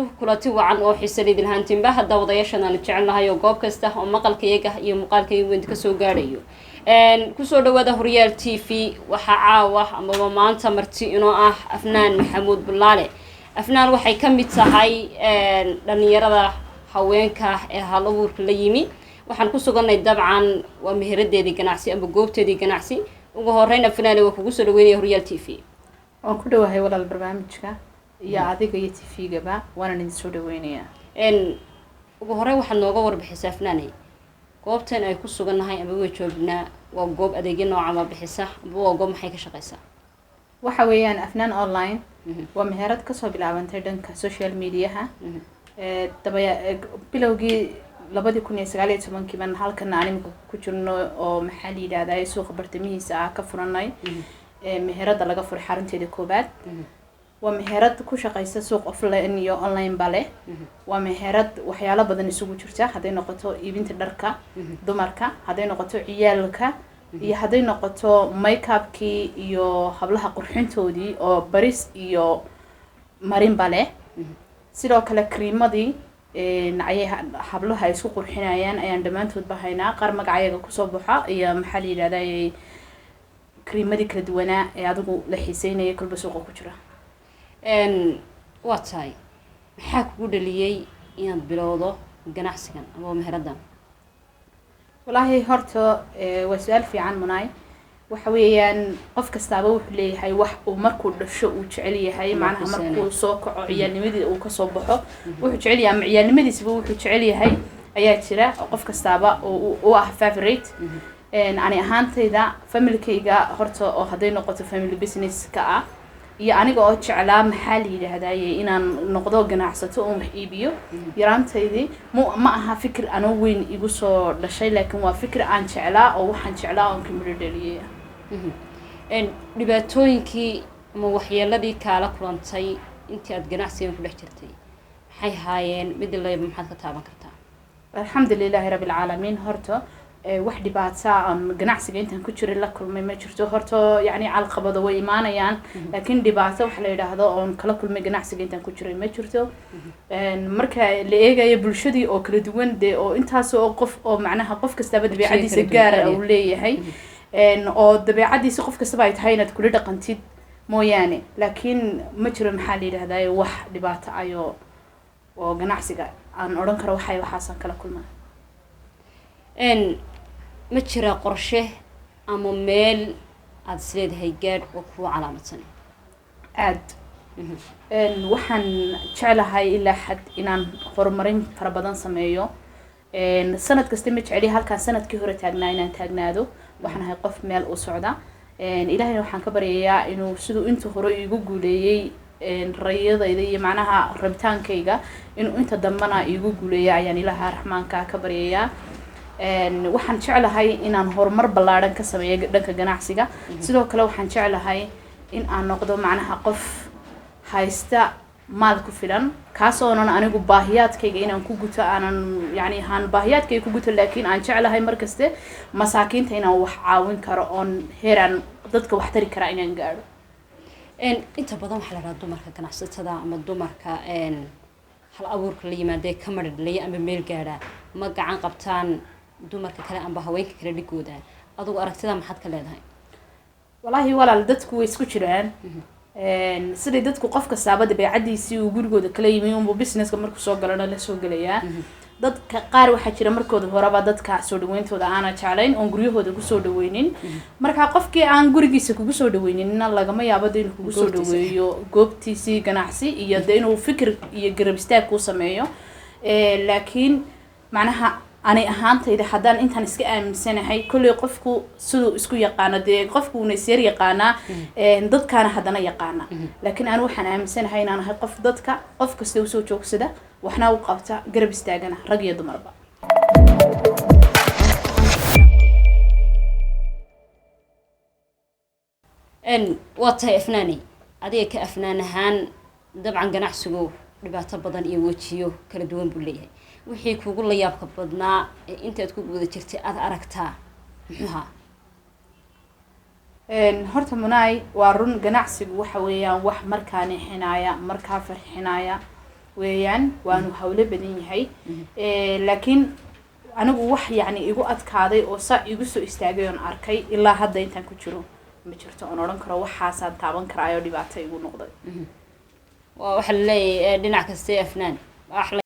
Kulanti wacan oo xiisa lidin haantinba daawadayaashan aanu jecelnahay oo goob kasta oo maqalkayaga iyo muuqaalkayaga weyn kasoo gaadhayo, kusoo dhawaada Horyaal TV. Waxaa caawa amaba maanta marti inoo ah Afnaan Maxamuud Bulaale. Afnaan waxay ka mid tahay dhalinyarada haweenka ee hal abuurka la yimi. Waxaan ku suganay dabcan waa meheradeedii ganacsi ama goobteedii ganacsi. Ugu horeyn, Afnaane, waa kugu soo dhaweynaya Horyaal TV. Waan ku dhawahay walaal barnaamijka iyo adiga iyo TV-gaba, waanan idin soo dhaweynayaa. Ugu horeyn, waxaad nooga warbixisaa, Afnaane, goobtan ay ku sugannahay ama way joognaa waa goob adeegyo noocama bixisa amba waa goob maxay ka shaqeysaa? Waxa weeyaan Afnaan Online waa meherad kasoo bilaabantay dhanka social mediaha. Dabaya bilowgii 2019-kii baan halkan aan imika ku jirno oo maxaa la yidhahdaa suuqa bartamihiisa ah ka furanay meherada laga furay xarunteeda koobaad. Waa meherad ku shaqeysa suuq offline iyo online ba leh. Waa meherad waxyaalo badan isugu jirta, hadday noqoto iibinta dharka dumarka, hadday noqoto ciyaalka, iyo hadday noqoto makeupkii iyo hablaha qurxintoodii oo baris iyo marinba leh. Sidoo kale kriimadii ayay hablaha ay isku qurxinayaan ayaan dhammaantoodba haynaa, qaar magacayaga kusoo baxa iyo maxaa la yidhahdaa kriimadii kala duwanaa ee adigu la xiiseynaya kolba suuqa ku jira. Waa tahay, maxaa kugu dhaliyey inaad bilowdo ganacsigan ama meheradan? Walaahi horta waa su-aal fiican, Munaay. Waxa weeyaan qof kastaaba wuxuu leeyahay wax uu markuu dhasho uu jecel yahay, macnaha markuu soo kaco, ciyaalnimadii uu kasoo baxo wuxuu jecel yahay ama ciyaalnimadiisaba wuxuu jecel yahay ayaa jira oo qof kastaaba u ah favorite. Ani ahaantayda familkayga horta oo hadday noqoto family business ka ah iyo aniga oo jeclaa maxaa la yidhaahdaye inaan noqdo ganacsato oon wax iibiyo yaraantaydii, ma aha fikir anoo weyn igu soo dhashay, laakiin waa fikir aan jeclaa oo waxaan jeclaa oon ka midho dhaliyay. Dhibaatooyinkii ama waxyeeladii kaala kulantay intii aad ganacsigan ku dhex jirtay maxay haayeen? Mid layba maxaad ka taaban kartaa? Alxamdu lilaahi rabbi alcaalamiin. Horta wax dhibaata aan ganacsiga intaan ku jiray la kulmay ma jirto. Horta yacni calqabado way imaanayaan, laakiin dhibaato wax la yidhaahdo oon kala kulmay ganacsiga intaan ku jiray ma jirto. Marka la eegayo bulshadii oo kala duwan dee oo intaas oo qof oo macnaha qof kastaba dabeecadiisa gaara uu leeyahay oo dabeecadiisa qof kastaba ay tahay inaad kula dhaqantid mooyaane, laakiin ma jiro maxaa la yidhahdaa wax dhibaato ayo oo ganacsiga aan odhan karo waxay waxaasaan kala kulmaa. Ma jiraa qorshe ama meel aada isleedahay gaadh oo kuwa calaamadsan? Aad waxaan jeclahay ilaa xad inaan horumarin fara badan sameeyo. Sanad kasta ma jecli halkaan sanadkii hore taagnaa inaan taagnaado. Waxaan ahay qof meel u socda. Ilaahayna waxaan ka baryayaa inuu siduu inta hore iigu guuleeyey rayadayda iyo macnaha rabitaankayga inuu inta dambena iigu guuleeya ayaan Ilaaha Raxmaanka ka baryayaa. Waxaan jeclahay inaan horumar ballaadhan ka sameeyo dhanka ganacsiga. Sidoo kale waxaan jeclahay in aan noqdo macnaha qof haysta maal ku filan, kaas oonan anigu baahiyaadkayga inaan ku guto aanan yani aan baahiyaadkayga ku guto, laakiin aan jeclahay markaste masaakiinta inaan wax caawin karo oon heeraan dadka wax tari karaa inaan gaadho. Inta badan waxaa la dhahaa dumarka ganacsatada ama dumarka hal abuurka la yimaadee ka madhadhalaya ama meel gaadhaa ma gacan qabtaan dumarka kale amba haweenka kale dhigooda. Adugu aragtida maxaad ka leedahay? Walaahi walaal, dadku way isku jiraan. Siday dadku qof kastaaba dabeecadiisii uu gurigooda kala yimi unbuu businesska markuu soo galana la soo gelayaa. Dadka qaar waxaa jira markooda horeba dadka soo dhaweyntooda aana jeclayn oon guryahooda kusoo dhaweynin. Marka qofkii aan gurigiisa kugu soo dhaweyninna lagama yaabo de inuu kugu soo dhaweeyo goobtiisii ganacsi iyo de inuu fikir iyo garab istaag kuu sameeyo. Laakiin macnaha ani ahaantayda haddaan intaan iska aaminsanahay, kolley qofku siduu isku yaqaano dee qofkuuna isyar yaqaanaa, dadkaana haddana yaqaana, laakiin anu waxaan aaminsanahay inaan ahay qof dadka qof kasta usoo joogsada, waxna u qabta, garab istaagana rag iyo dumarba. Waa tahay, Afnaani, adiga ka Afnaan ahaan dabcan ganacsigu dhibaato badan iyo wejiyo kala duwan buu leeyahay. Wixii kugu la yaabka badnaa ee intaad ku guda jirtay aada aragtaa muxuu ahaa? Horta Munaay, waa run, ganacsigu waxa weeyaan wax markaa nixinaya, markaa farxinaya. Weeyaan, waanu hawlo badan yahay. Laakiin anigu wax yacni igu adkaaday oo saa igu soo istaagay oon arkay ilaa hadda intaan ku jiro ma jirto oon odhan karo waxaasaan taaban karaayoo dhibaato igu noqday. Waa waxaa laleeyahay dhinac kasta Afnaan wax.